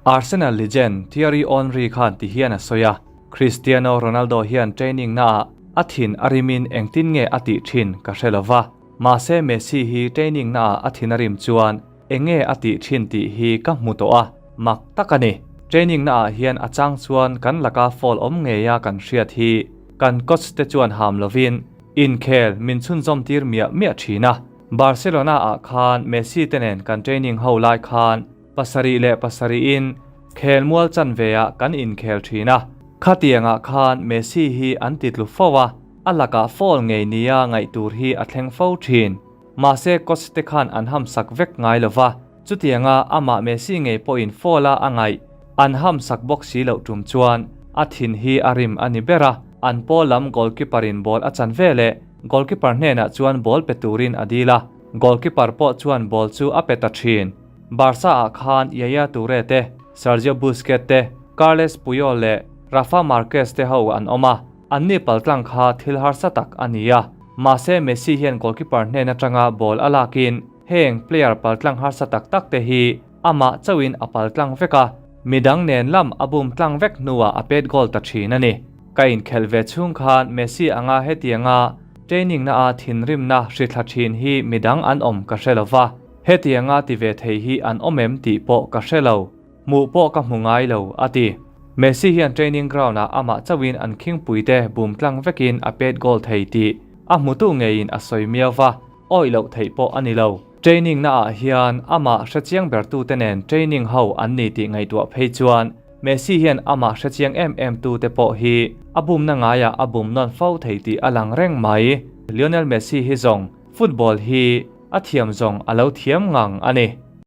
Arsenal legend Thierry Henry khan ti hian a sawi a, Cristiano Ronaldo hian training naah a thin a rimin engtin nge a tih thin ka hre lo va, mahse Messi hi training naah a thin a rim chuan eng nge a tih thin tih hi ka hmu tawh a, mak tak a ni. Training naah hian a chang chuan kan laka foul awm ngeia kan hriat hi kan coach te chuan ham lovin inkhel min chhunzawm tir miah miah thin a. Barcelona ah khan Messi te nen kan training ho lai khan pasarih leh pasarihin khelmual chanve ah kan inkhel thin a, khatiangah khan Messi hi an ti tlu fo a, a lakah foul ngei nia ngaih tur hi a thleng fo thin. Mahse coach te khan an hamsak vek ngai lo va, chutianga amah Messi ngei pawhin foul a a ngaih an hamsak bawk si loh tum chuan a thin hi a rim a ni ber a, an pawl lam goalkeeper in ball a chan veleh goalkeeper hnenah chuan ball pe turin a dil a, goalkeeper pawh chuan ball chu a pe ta thin. Barca ah khan Yaya Toure te, Sergio Busquets te, Carles Puyol leh Rafa Marquez te ho an awm a, anni paltlang kha thil harsa tak a ni a. Mahse Messi hian goalkeeper hnen atanga ball a lakin heng player paltlang harsa tak tak te hi amah chauhin a paltlang vek a, midang nen lam a bum tlang vek hnuah a pet goal ta thin a ni. Ka inkhelh ve chhung khan Messi anga hetianga training na a thinrimna hrithla thin hi midang an awm ka hre lova. Hetianga ti ve thei hi an awm em tih pawh ka hre lo, hmuh pawh ka hmu ngai lo, a ti. Messi hian training ground-ah amah chauhin an khingpuite bum tlang vekin a pet goal thei tih a hmutu ngeiin a sawi miau va, awih loh theih pawh a ni lo. Training naah hian amah hrechiang bertute nen training ho an ni tih ngaihtuah phei chuan Messi hian amah hrechiang em em tute pawh hi a bumna ngaiah a bum nawn fo thei tih a lang reng mai. Lionel Messi hi zawng football hi a thiam zawng a lo thiam ngang a ni.